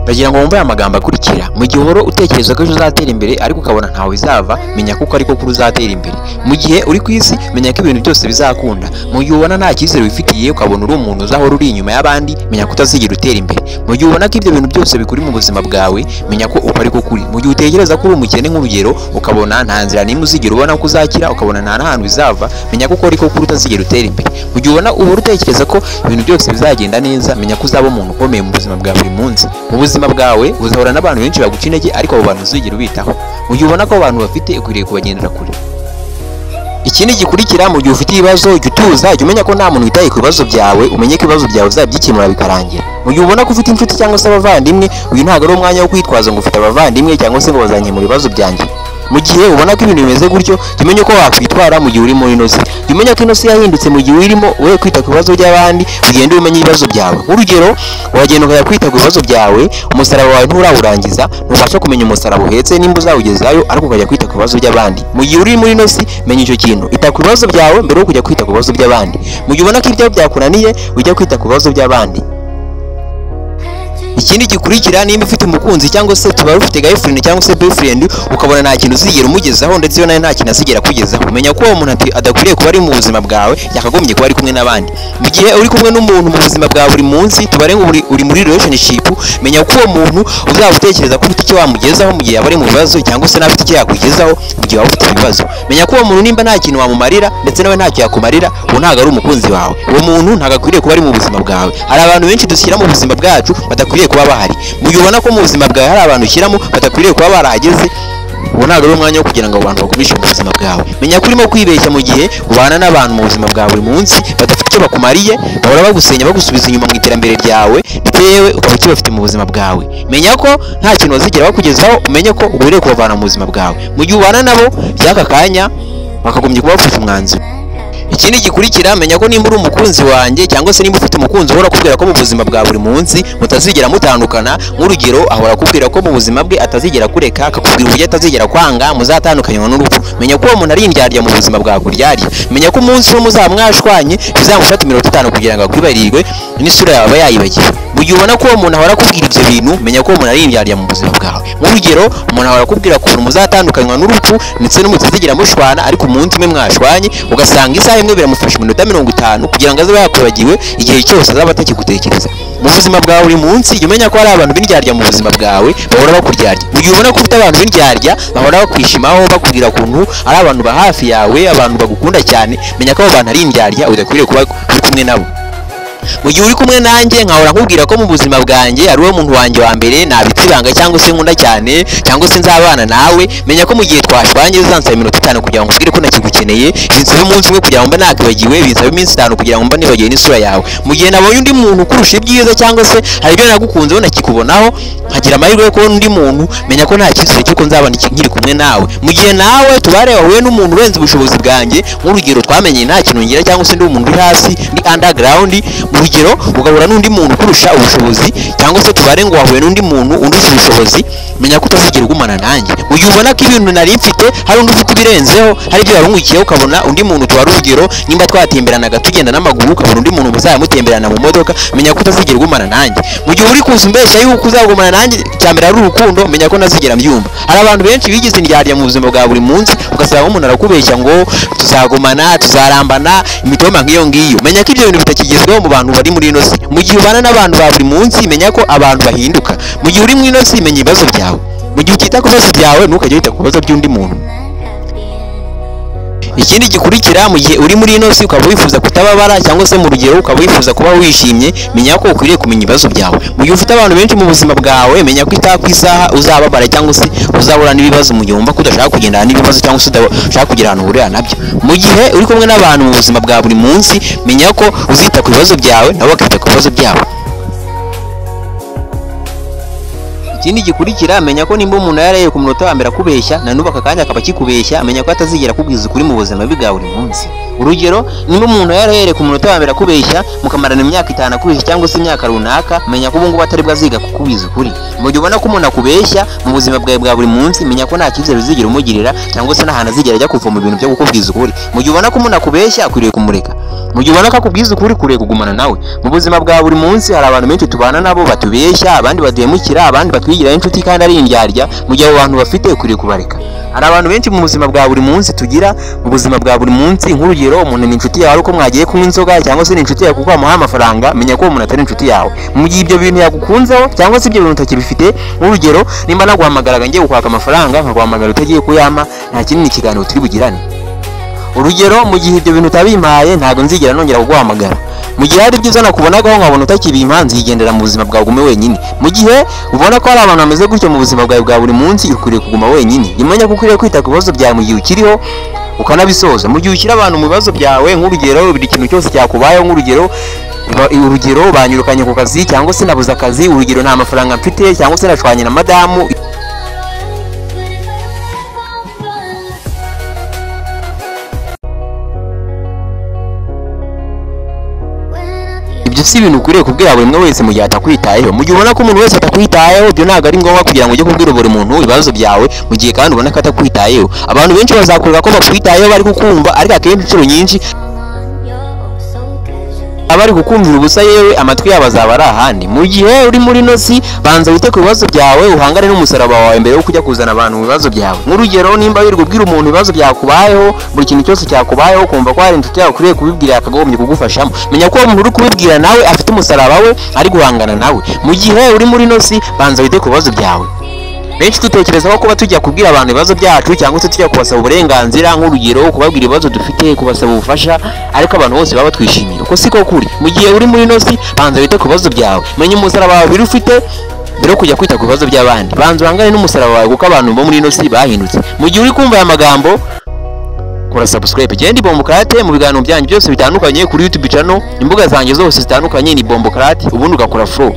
Ndagira ngo wumve aya magambo akurikira. Mu gihe uhora utekereza ko ejo uzatera imbere ariko ukabona ntawe bizava, menya ko ariko kuri uzatera imbere. Mu gihe uri ku isi, menya ko ibintu byose bizakunda. Mu gihe ubona nta cyizere wifitiye, ukabona uri umuntu uzahora uri inyuma y'abandi, menya ko utazigera utera imbere. Mu gihe ubona ko ibyo bintu byose bikuri mu buzima bwawe, menya ko uko ariko kuri. Mu gihe utekereza ko uri umukene nk'urugero, ukabona nta nzira n'imwe uzigera ubona ko uzakira, ukabona nta n'ahantu bizava, menya ko uko ariko kuri utazigera utera imbere. Mu gihe ubona uhora utekereza ko ibintu byose bizagenda neza, menya ko uzaba umuntu ukomeye mu buzima bwa buri munsi. Mu buzima bwawe uzahura n'abantu benshi baguca intege, ariko abo bantu uzigera ubitaho. Mu gihe ubona ko abantu bafite, ukwiriye kubagendera kure. Ikindi gikurikira, mu gihe ufite ibibazo, jya utuza, jya umenya ko nta muntu witaye ku bibazo byawe, umenye ko ibibazo byawe uzabyikemura bikarangira. Mu gihe ubona ko ufite inshuti cyangwa se abavandimwe, uyu ntabwo ari umwanya wo kwitwaza ngo ufite abavandimwe cyangwa se ngo bazankemura ibibazo byanjye. Mu gihe ubona ko ibintu bimeze gutyo, jya umenya uko wakwitwara mu gihe uri muri ino si. Jya umenya ko ino si yahindutse mu gihe urimo, we kwita ku bibazo by'abandi, ugende umenya ibibazo byawe. Nk'urugero, wagenda ukajya kwita ku bibazo byawe, umusaraba wawe nturawurangiza, ntubasha kumenya umusaraba uhetse nimba uzawugezayo, ariko ukajya kwita ku bibazo by'abandi. Mu gihe uri muri ino si, menya icyo kintu. Ita ku bibazo byawe mbere yo kujya kwita ku bibazo by'abandi. Mu gihe ubona ko ibyawe byakunaniye, ujya kwita ku bibazo by'abandi. Ikindi gikurikira, nimba ufite umukunzi cyangwa se tuba ufite girlfriend cyangwa se boyfriend, ukabona nta kintu uzigera umugezaho ndetse yo nawe nta kintu azigera akugezaho, menya ko uwo muntu adakwiriye kuba ari mu buzima bwawe, yakagombye kuba ari kumwe n'abandi. Mu gihe uri kumwe n'umuntu mu buzima bwa buri munsi, tubare ngo uri muri relationship, menya ko uwo muntu uzaba utekereza ko ufite icyo wamugezaho mu gihe yaba ari mu bibazo, cyangwa se nawe ufite icyo yakugezaho mu gihe waba ufite ibibazo. Menya ko uwo muntu nimba nta kintu wamumarira ndetse nawe ntacyo yakumarira, uwo ntabwo ari umukunzi wawe. Uwo muntu ntabwo akwiriye kuba ari mu buzima bwawe. Hari abantu benshi dushyira mu buzima bwacu badakwiriye kuba bahari. Mu gihe ubona ko mu buzima bwawe hari abantu ushyiramo badakwiriye kuba barahageze, uwo ntabwo ari umwanya wo kugira ngo abo bantu bagumishe mu buzima bwawe. Menya ko urimo kwibeshya mu gihe ubana n'abantu mu buzima bwa buri munsi badafite icyo bakumariye, bahora bagusenya bagusubiza inyuma mu iterambere ryawe, ndetse yewe ukaba ukibafite mu buzima bwawe. Menya ko nta kintu bazigera bakugezaho, umenye ko ukwiriye kubavana mu buzima bwawe. Mu gihe ubana nabo by'aka kanya, bakagombye kuba bafashe umwanzuro. Ikindi gikurikira, menya ko nimba uri umukunzi wanjye cyangwa se nimba ufite umukunzi uhora akubwira ko mu buzima bwa buri munsi mutazigera mutandukana, nk'urugero ahora akubwira ko mu buzima bwe atazigera kureka, akakubwira uburyo atazigera kwanga, muzatandukanywa n'urupfu. Menya ko uwo muntu ari indyarya mu buzima bwawe kuryarya. Menya ko umunsi umwe muzaba mwashwanye, bizamufata iminota 5 kugira ngo akwibarirwe n'isura yawe aba yayibagiwe. Mu gihe ubona ko uwo muntu ahora akubwira ibyo bintu, menya ko uwo muntu ari indyarya mu buzima bwawe. Nk'urugero, umuntu ahora akubwira ukuntu muzatandukanywa n'urupfu ndetse n'umutazigera mushwana, ariko umunsi umwe mwashwanye ugasanga isaha imwe biramufasha iminota 50 kugira ngo aze yakwibagiwe igihe cyose azaba atakigutekereza. Mu buzima bwawe buri munsi, jya umenya ko hari abantu b'indyarya mu buzima bwawe bahora bakuryarya. Mu gihe ubona ko ufite abantu b'indyarya bahora bakwishimaho, bakubwira ukuntu ari abantu ba hafi yawe, abantu bagukunda cyane, menya ko abo bantu ari indyarya, udakwiriye kuba uri kumwe nabo. Mu gihe uri kumwe nanjye nkahora nkubwira ko mu buzima bwanjye ari wowe muntu wanjye wa mbere nabitse ibanga cyangwa se nkunda cyane cyangwa se nzabana nawe, menya ko mu gihe twashwanye uzansaba iminota 5 kugira ngo nkubwire ko nakigukeneye, binsaba umunsi umwe kugira ngo mba nakwibagiwe, binsaba iminsi 5 kugira ngo mba nibagiwe n'isura yawe. Mu gihe nabonye undi muntu ukurusha ibyiza cyangwa se hari ibyo nagukunzeho nakikubonaho, nkagira amahirwe yo kubona undi muntu, menya ko nta cyizere cy'uko nzaba nkiri kumwe nawe. Mu gihe nawe tubare wahuye n'umuntu urenze ubushobozi bwanjye, nk'urugero twamenye nta kintu ngira cyangwa se ndi umuntu uri hasi, ndi underground, mu rugero ugahura n'undi muntu ukurusha ubushobozi cyangwa se tubare ngo wahuye n'undi muntu undusha ubushobozi, menya ko utazigera ugumana nanjye. Mu gihe ubona ko ibintu nari mfite hari undi ufite ibirenzeho, hari ibyo warungukiyeho, ukabona undi muntu, tubare urugero nimba twatemberanaga tugenda n'amaguru, ukabona undi muntu muzamutemberana mu modoka, menya ko utazigera ugumana nanjye. Mu gihe uri kuza umbeshya yuko uzagumana nanjye, icya mbere ari urukundo, menya ko ntazigera mbyumva. Hari abantu benshi bigize indyarya mu buzima bwa buri munsi, ugasanga umuntu arakubeshya ngo tuzagumana, tuzarambana, imitoma nk'iyo ngiyo. Menya ko ibyo bintu bitakigezweho mu bantu bari muri ino si. Mu gihe ubana n'abantu ba buri munsi, menya ko abantu bahinduka. Mu gihe uri muri ino si, menya ibibazo byawe. Mu gihe utita ku bibazo byawe, ntukajye wita ku bibazo by'undi muntu. Ikindi gikurikira, mu gihe uri muri ino si ukaba wifuza kutababara cyangwa se mu rugero ukaba wifuza kuba wishimye, menya ko ukwiriye kumenya ibibazo byawe. Mu gihe ufite abantu benshi mu buzima bwawe, menya ko isaha ku isaha uzababara cyangwa se uzahura n'ibibazo mu gihe wumva ko udashaka kugendana n'ibibazo cyangwa se udashaka kugira ahantu uhurira nabyo. Mu gihe uri kumwe n'abantu mu buzima bwa buri munsi, menya ko uzita ku bibazo byawe nabo bakita ku bibazo byabo. Ikindi gikurikira, menya ko nimba umuntu yaraye ku munota wa mbere akubeshya, na n'ubu aka kanya akaba akikubeshya, menya ko atazigera akubwiza ukuri mu buzima bwe bwa buri munsi. Urugero, nimba umuntu yarahereye ku munota wa mbere akubeshya, mukamarana imyaka 5 akubeshya cyangwa se imyaka runaka, menya ko ubu ngubu atari bwo aziga kukubwiza ukuri. Mu gihe ubona ko umuntu akubeshya mu buzima bwawe bwa buri munsi, menya ko nta cyizere uzigera umugirira cyangwa se n'ahantu azigera ajya kuvoma ibintu byo kukubwiza ukuri. Mu gihe ubona ko umuntu akubeshya, akwiriye kumureka. Mu gihe ubona ko akubwiza ukuri, ukwiriye kugumana nawe. Mu buzima bwa buri munsi hari abantu benshi tubana nabo batubeshya, abandi baduhemukira, abandi batwigiraho inshuti kandi ari indyarya. Mu gihe abo bantu bafite, ukwiriye kubareka. Hari abantu benshi mu buzima bwa buri munsi tugira mu buzima bwa buri munsi. Nk'urugero, umuntu ni inshuti yawe ariko mwagiye kunywa inzoga, cyangwa se ni inshuti yawe kuko wamuhaye amafaranga. Menya ko uwo muntu atari inshuti yawe mu gihe ibyo bintu yagukunzeho cyangwa se ibyo bintu utakibifite. Nk'urugero, nimba naguhamagaraga ngiye kukwaka amafaranga, nkaguhamagara utagiye kuyampa, nta kinini kiganiro turi bugirane. Urugero, mu gihe ibyo bintu utabimpaye, ntabwo nzigera nongera kuguhamagara. Mu gihe hari ibyiza nakubonagaho nkabona utakibimpa, nzigendera mu buzima bwawe, ugume wenyine. Mu gihe ubona ko hari abantu bameze gutyo mu buzima bwawe bwa buri munsi, ukwiriye kuguma wenyine. Jya umenya ko ukwiriye kwita ku bibazo byawe mu gihe ukiriho, ukanabisoza. Mu gihe ushyira abantu mu bibazo byawe, nk'urugero, buri kintu cyose cyakubayeho, nk'urugero, urugero banyirukanye ku kazi, cyangwa se nabuze akazi, urugero nta mafaranga mfite, cyangwa se nashwanye na madamu, ibyo si ibintu ukwiriye kubwira buri umwe wese mu gihe atakwitayeho. Mu gihe ubona ko umuntu wese atakwitayeho, ibyo ntabwo ari ngombwa kugira ngo ujye kubwira buri muntu ibibazo byawe mu gihe kandi ubona ko atakwitayeho. Abantu benshi bazakwereka ko bakwitayeho, bari kukumva, ariko akenshi inshuro nyinshi abari kukumvira ubusa, yewe amatwi yabo azaba ari ahandi. Mu gihe uri muri ino si, banza wite ku bibazo byawe, uhangane n'umusaraba wawe mbere yo kujya kuzana abantu mu bibazo byawe. Nk'urugero, nimba wirirwa ubwira umuntu ibibazo byakubayeho, buri kintu cyose cyakubayeho, ukumva ko hari inshuti yawe ukwiriye kubibwira yakagombye kugufashamo, menya ko uwo muntu uri kubibwira nawe afite umusaraba we ari guhangana nawe. Mu gihe uri muri ino si, banza wite ku bibazo byawe. Benshi dutekereza ko kuba tujya kubwira abantu ibibazo byacu, cyangwa se tujya kubasaba uburenganzira, nk'urugero kubabwira ibibazo dufite, kubasaba ubufasha, ariko abantu bose baba batwishimiye. Uko siko kuri. Mu gihe uri muri ino si, banza wite ku bibazo byawe, menya umusaraba wawe biri ufite mbere yo kujya kwita ku bibazo by'abandi. Banza uhangane n'umusaraba wawe, kuko abantu bo muri ino si bahindutse. Mu gihe uri kumva aya magambo, kora subscribe. Genda Bombokarate mu biganiro byanyu byose bitandukanye kuri YouTube channel, imbuga zanjye zose zitandukanye ni Bombokarate, ubundi ugakora follow.